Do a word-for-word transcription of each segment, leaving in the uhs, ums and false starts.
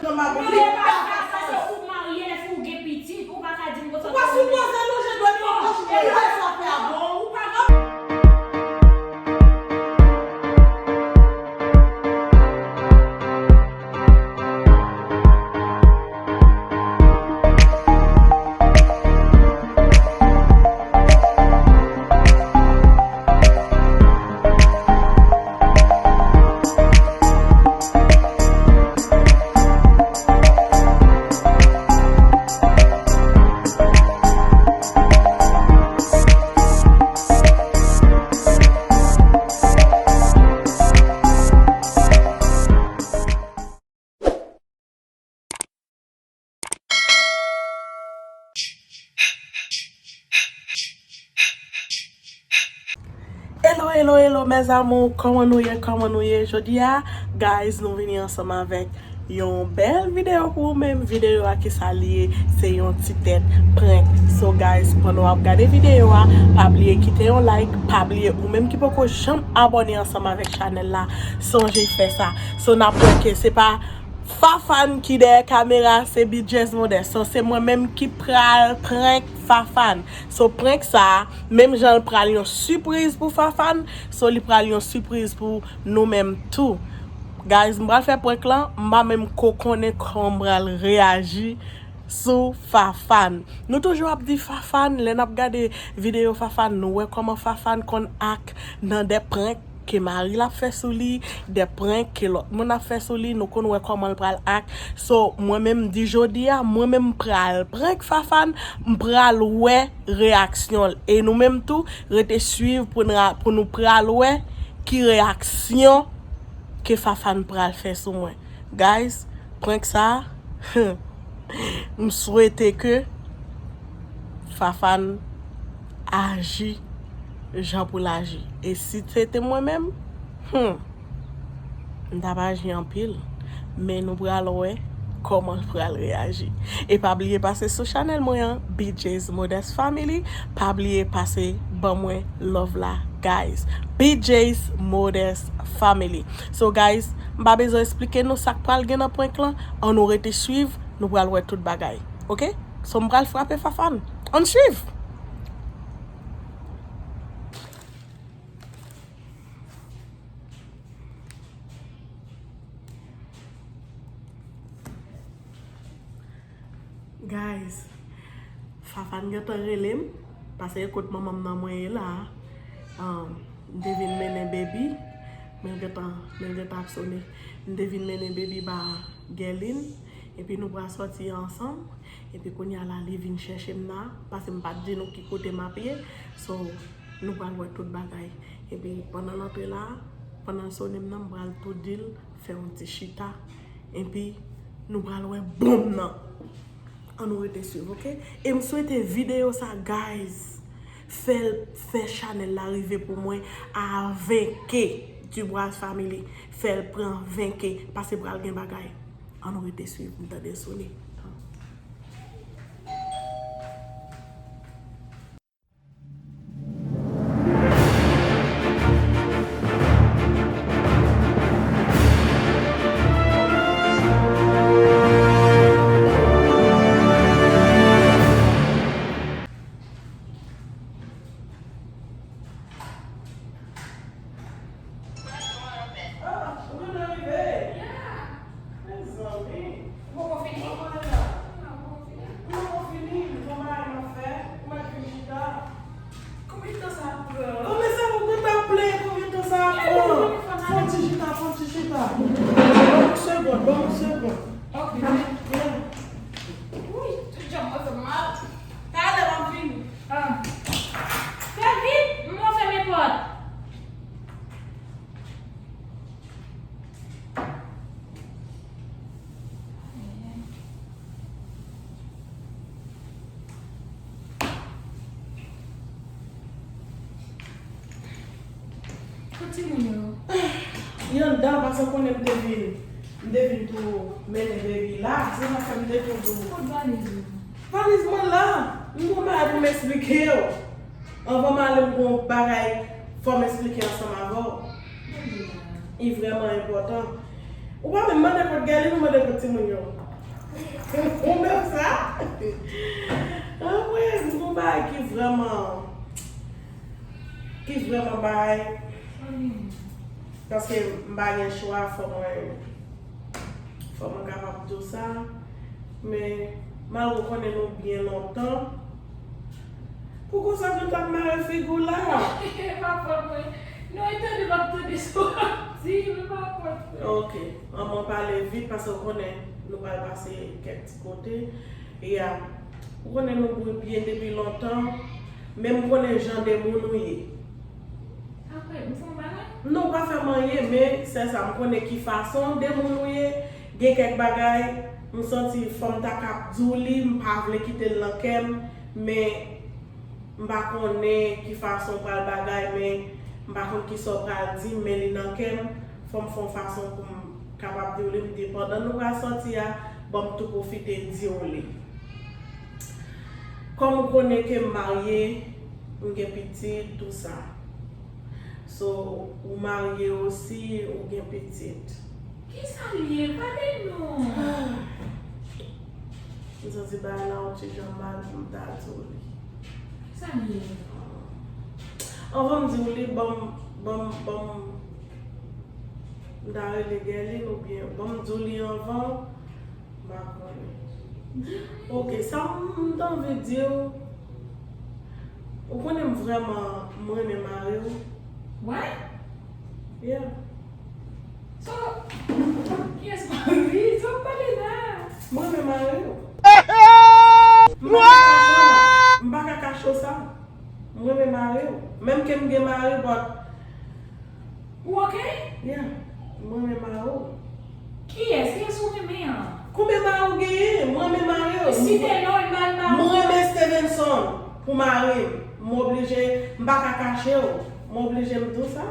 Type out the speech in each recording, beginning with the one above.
Ou pa ka sa, se si w marye, lè fi w gen pitit, ou pa ka di m konsa. Ou pa sipoze lonje dwèt ou, ou pa sipoze sa fè a bon. Ou pa Hello, hello, hello, mes amours, kòman nou ye, kòman nou ye? Jodi a, guys, nou vini ansanm avèk yon bèl videyo pou ou menm. Videyo a ki sa li ye, se yon ti tèt prank. So, guys, pandan w ap gade videyo a, pa bliye kite yon like, pa bliye ou menm ki poko janm abòne ansanm avèk chanèl la, sonje fè sa. So, n ap wè ke se pa Fafane ki dèyè kamera, se B J's Modest. So, se mwen menm ki pral prank Fafane. So, prank sa, menm jan l pral yon sipriz pou Fafane, so, li pral yon sipriz pou nou menm tou. Guys, m pral fè prank lan, m pa menm ko konnen kòman m pral reyaji sou Fafane. Nou toujou ap di Fafane, lè n ap gade videyo Fafane, nou wè kòman Fafane konn ak nan de prank ke mari l ap fè sou li, de prank ke lòt moun ap fè sou li, nou konn wè kòman l pral ak. So, mwen menm, m di jodi a, mwen menm m pral prank Fafane, m pral wè reyaksyon l. E nou menm tou, rete swiv pou n ra-, pou nou pral wè ki reyaksyon ke Fafane pral fè sou mwen. Guys, prank sa, m swete ke Fafane aji jan pou l aji. E si se te mwen menm, hmm, m t ap aji anpil. Men nou pral wè kòman l pral reyaji. E pa bliye pase sou chanèl mwen an, B J's Modest Family. Pa bliye pase ban mwen love la, guys. B J's Modest Family. So, guys, m pa bezwen eksplike nou sa k pral gen nan prank lan. Ann nou rete swiv, nou pral wè tout bagay. Oke? So, m pral frape Fafane. Ann swiv! Guys, Fafane gentan rele m, paske kot manman m nan mwen ye la. Um, m te vin mennen baby, men l gentan, men l gentan ap sone. M te vin mennen baby ba Guerline, epi nou pral sòti ansanm, epi kounye a la, li vin chèche m la, paske m pa t di nou ki kote m ap ye. So, nou pral wè tout bagay. Epi pandan l antre la, pandan l sone m nan, m pral tou di l fè yon ti chita. Epi nou pral wè bonm nan. Ann nou rete swiv, oke? E m swete videyo sa, guys, fè l, fè chanèl la rive pou mwen a ven K. Dubois Family, fè l pran ven K, paske pral gen bagay. Ann nou rete swiv, m tande l sone. Ah, ou gentan rive? Yeah. Mezanmi. Ou poko fini? Kòman la? Non, ou poko fini? Ou poko fini? Ou gon bagay m ap fè? Ou mèt vin chita. Konbyen tan sa ap pran? Konbyen sa ou gentan plenyen? Konbyen tan sa ap pran? Fè yon ti chita, fè yon ti chita. Ban m yon segond, ban m yon segond. Ok. Yeah. Wi, tout jan mwen fè mal. Talè m ap vini. Ah. Fè vit, m ap fèmen pòt. Kot timoun yo? Yo anndan, paske w konnen m te vin, m te vin tou mennen baby la, se sa fè m te toujou. Kot valiz ou? Valiz mwen la, m gon bagay pou m eksplike w. Anvan m ale, m gon bagay fò m eksplike ansanm avè w. Li vrèman enpòtan. Ou pa menm mande kot Guerline, ou mande kot timoun yo. Ou menm sa? Anmwey, m gon bagay ki vrèman, ki vrèman bay. Paske m pa gen chwa, fò mwen, fò mwen kapab di w sa. Men, malgre w konnen nou byen lontan, pou konsa nou t ap mare figi w la. E pa fòt mwen. Non, e tande m ap tande sa w ap di, men pa fòt mwen. Ok. An, mwen pale vit paske w konnen nou pral pase kèk ti kote. Ya. Ou konnen nou byen depi lontan, men m konnen jan de moun ou ye. Apre, m fè yon bagay? Non, w pa fè m anyen, men sèl sa, m konnen ki fason de moun ou ye. Gen kèk bagay, m santi fò m ta kab di w li, m pa vle kite l nan kè m, men m pa konnen ki fason w pral bagay, men m pa konn kisa w pral di m, men li nan kè m. Fò m fè yon fason pou m kapab di w li, m di pandan nou pral sòti a, ban m tou pwofite di w li. Kòm ou konnen ke m marye, m gen pitit, tou sa. So, ou marye osi, ou gen pitit. Kisa l ye? Pale non. M santi bagay la yon ti jan mal pou m ta di w li. Kisa l ye? Anvan m di w li, ban m, ban m, ban m, m ta rele Guerline oubyen ban m di w li anvan. M pa konnen. Ok, sa m, m t anvi di w, ou konnen m vrèman, m renmen mari w. What? Yeah. So, kiyès mari? Sa w pale la? M renmen mari w. M pa ka kache w la. M pa ka kache w sa. M renmen mari w. Menm ke m gen mari, but Ou ok? Yeah. M renmen mari w. Kiyès? Kiyès ou renmen an? Konbyen mari w genyen? M renmen mari w. Si te nòmal mari w. M renmen Stevenson pou mari m. M oblije, m pa ka kache w. M oblije m di w sa.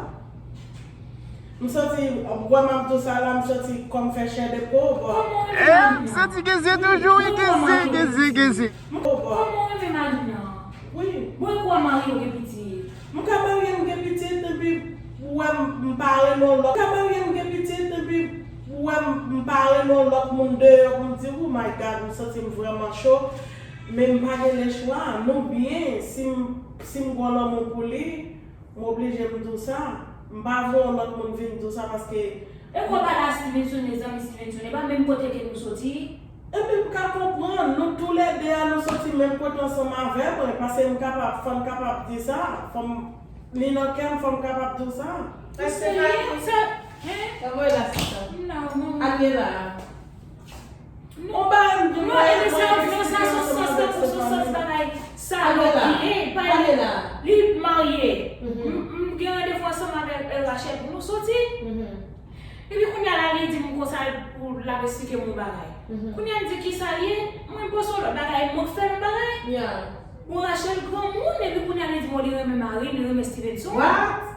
M santi, wè m ap di w sa la, m santi kò m fè chè de po, bò. Kòman w renmen mari w? M santi gen zen toujou, wi, gen zen, gen zen, gen zen. Kòman w renmen mari w? Wi. Bon, e kwa mari w gen pitit? M ka marye, m gen pitit, epi ou wè m, m pa renmen yon lòt. M ka marye, m gen pitit, epi ou wè m, m pa renmen yon lòt moun deyò pou m di, oh my God, m santi m vrèman cho. Men m pa gen lechwa. Nou byen, si m, si m gen lanmou pou li, m oblije m di w sa. M pa vle yon lòt moun vin di w sa paske E konpa la Stevenson, mezanmi, Stevenson, e pa menm kote ke nou soti? Ebyen, m ka konprann, nou toulède a, nou soti menm kote ansanm avè mwen, paske m kapab, fò n kapab di sa, fò m, li nan kè m, fò m kapab di w sa. Ou serye? Sa, hein? Anvoye la, sista. Non, non. Al gen la. Non, non, e sa, non, sa se sans, se sans bagay sa, non, ki ye, pa li, li marye. M, m gen randevou ansanm avèk, eh, Rachel pou nou soti. Epi kounye a la, li di m konsa pou l ap esplike m yon bagay. Kounye a m di, kisa l ye? Mwen, m panse yon lòt bagay, mwen k fè l yon bagay. Bon, Rachel granmoun, epi kounye a li di m, oh, li renmen mari l, li renmen Stevenson. What?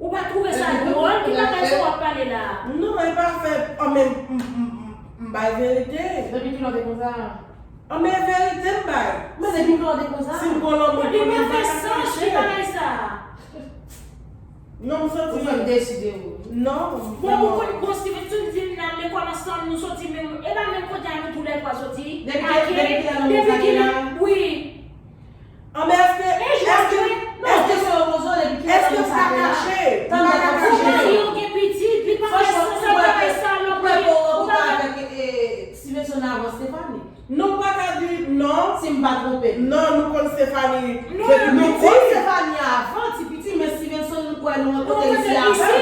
Ou pa twouve sa dwòl? Ki bagay sa w ap pale la? Non, e pa fè, anmè, m, m, m, m bay verite. Depi kilè w te konsa? Anmè, verite m bay. Men depi kilè w te konsa? Si m gon lanmou pou li, m pa ka kache. Li pa fè sans, ki bagay sa? Non, m santi. Ou fè m deside w. Non. Bon, ou konn, bon, Stevenson di n al lekòl ansanm, nou soti menm, e pa menm kote a nou toulètwa soti? Depi kilè, depi kilè nou konsa la? Wi. Anmè, èske, èske, èske, èske m ka kache? M pa ka kache. Mari w gen pitit, li pa fè sans sa, bagay sa, lòt bagay. Ou pa ka avèk, eh, Stevenson avan Stephanie? Non, m pa ka di, non. Si m pa twonpe m. Non, nou konn Stephanie depi piti. Nou konn Stephanie avan, ti piti, men Stevenson, nou kwè nou rankontre isi avan.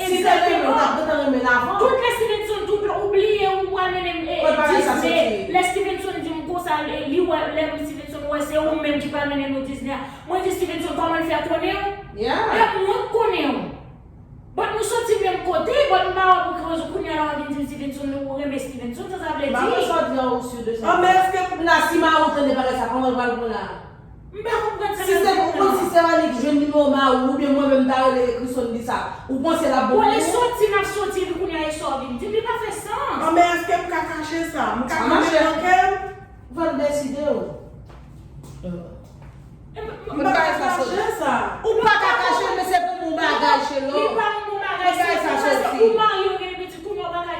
Si te renmen, ou t ap gentan renmen l avan. Tout lè Stevenson, tout lè ou bliye, ou pral mennen m, eh, Disney. Lè Stevenson di m konsa, eh, li wè, lè Stevenson wè se ou menm ki pral mennen nou Disney a. Mwen di, Stevenson, kòman l fè konnen w? E mwen k konnen w. But nou soti menm kote, but m pa wè pou ki rezon kounye a la w ap vin di m Stevenson, ou renmen Stevenson, sa sa vle di? M pa konn sa w di a, ou sur de sa? Anmè, èske m la, si mari w tande bagay sa, kòman l pral pran la? M pa konprann sa. Si se, ou konn si se Stephanie ki jwenn nimewo mari w, oubyen mwen menm m ta rele Chrisson di sa, ou panse l ap bon pou ou? Bon, e soti n ap soti, epi kounye a e sa w vin di m, li pa fè sans. Anmè, èske m ka kache sa? M ka kenbe l nan kè m? Fò n deside w. M pa ka kache sa. Ou pa ka kache, men se pou bon bagay, Chelo. Li pa yon bon bagay, se pou ou marye, ou gen pitit, kounye a w pa ka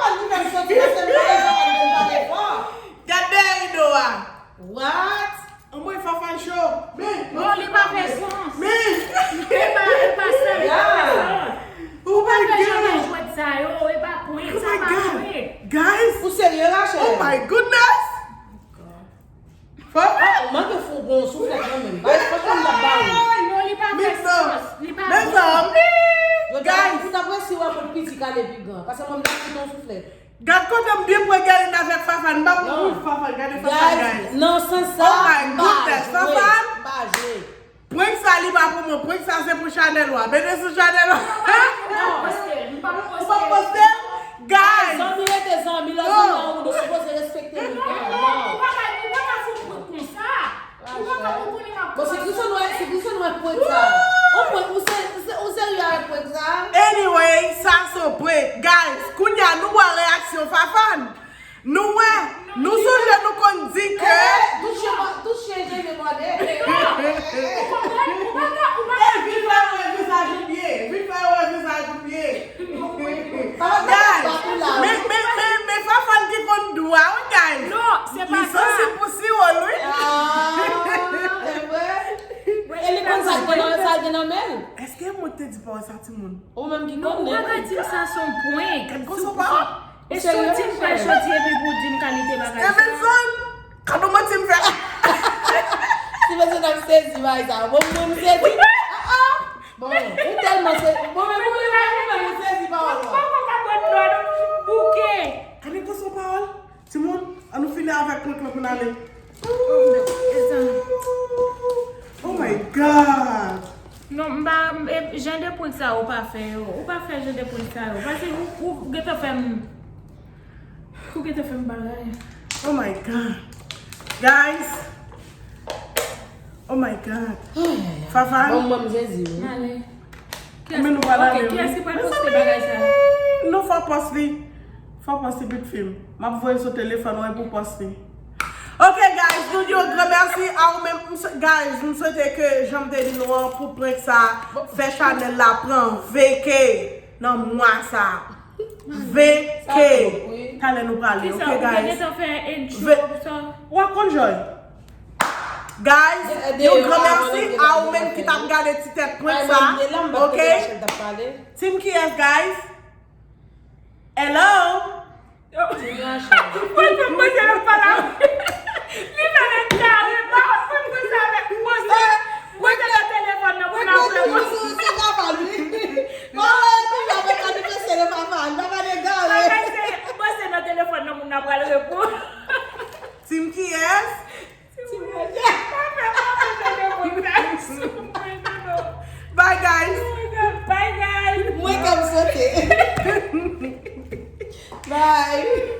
Fafan ki fè m soti paske m pa gen zanmi pou m pale fò. Gad dèyè rido a. What? Anmwey Fafan cho. Men, Bon, li pa fè sans. Men, E pa, e pa sa, e pa fè sans. Oh my Pa fè jan de God. Jwèt sa yo, e pa pwen, Oh sa my pa God. Pwen. Guys. Ou serye, Rachel? Oh my goodness. Fafan. Manke fou gon souflèt nan men. Ba, franchman, m t ap ba ou. Non, li pa fè Mezanmi. sans. Li pa Mezanmi. Yo ta, Guys. ou ta presi wè kot piti kale pi gran. Paske mwen, m t ap fout yon souflèt. Gad kote m byen pran Galine avèk Fafan. M pa konn Non. Pou Fafan. Gade Fafan, guys. Nan sans sa, Oh my m pa goodness, jwe. Fafan. M pa jwe. Prank sa li pa pou mwen. Prank sa se pou chanèl ou a. Mete sou chanèl ou a. Mwen pa poste l, mwen pa Ou pa poste l. Poste l? Guys. Zanmi rete zanmi, lè zanmi an ou nou sipoze respekte li. Non, non, ou pa ka, ou pa ka fè yon prank konsa. Ou pa ka, ou konnen m ap Bon, se kisa nou, se kisa nou prank sa? Ou prank, ou se, ou se, ou serye avèk prank sa? Anyway, sa se yon prank. Guys, kounye a nou wè reyaksyon Fafan. Nou wè, nou sonje nou konn di ke Eh, tout chen, tout chen renmen mòde. Ou konprann? Ou pa ka, ou pa ka. Vin fè wè vizaj ou byen. Vin fè wè vizaj ou byen. Papa, Guys, pa tou la. men, men, men, men Fafan ki konn dwa, wi, guys. Non, se pa Li sa. sansib pou siwòl, wi. Ah, e vre? E li konn sa gen nan, sa gen nan men l. Èske mwen te di pawòl sa, timoun? Ou menm ki Non, ou pa konnen. ka di m sa se yon prank. Gad konsa pawòl. E soti m pral soti epi pou di m kalite bagay sa. Stevenson, kado manti m fè. Si mwen se nan sezi, bagay sa. Bon, mwen m sezi. Ah, ah. Bon, ou tèlman sezi. Bon, men mwen, mwen, mwen, mwen sezi pawòl ou. Poko ka pran dlo nou bouke. Gade konsa pawòl. Timoun, an nou fini avèk prank lan pou n ale. Oh my God. Non, m pa, e, jan de prank sa yo, ou pa fè yo. Ou pa fè jan de prank sa yo. Paske ou, ou gentan fè m, ou gentan fè m bagay. Oh my God. Guys. Oh my God. Fafa. Bon, mwen, m sezi, wi. Ale. Men nou pral ale, wi. Kiyès ki pral poste bagay sa? Non, fò pòs li. Fò pòs li bit fim. M ap voye sou telefòn ou epi w pòs li. Ok, guys, nou di yon gran mèsi a ou menm. M swe- Guys, m swete ke jan m te di nou an pou prank sa, fè chanèl la pran veke nan mwa sa. Veke. Talè nou prale, ok, guys? Gentan fè intro sa. W ap konn jòy. Guys, yon gran mèsi a ou menm ki t ap gade ti tèt prank sa, ok? Team kiyès, guys? Hello? Mwen fè mwen se lòt pa la. Li fè lè kare pa. Mwen fè mwen se avèk mwen se mwen se nan telefòn nan pou n ap fè mwen. Mwen se nan telefòn nan pou n ap pral reponn. Team kiyès? Bye, guys. Bye, guys. Mwen kè m sote. Bye.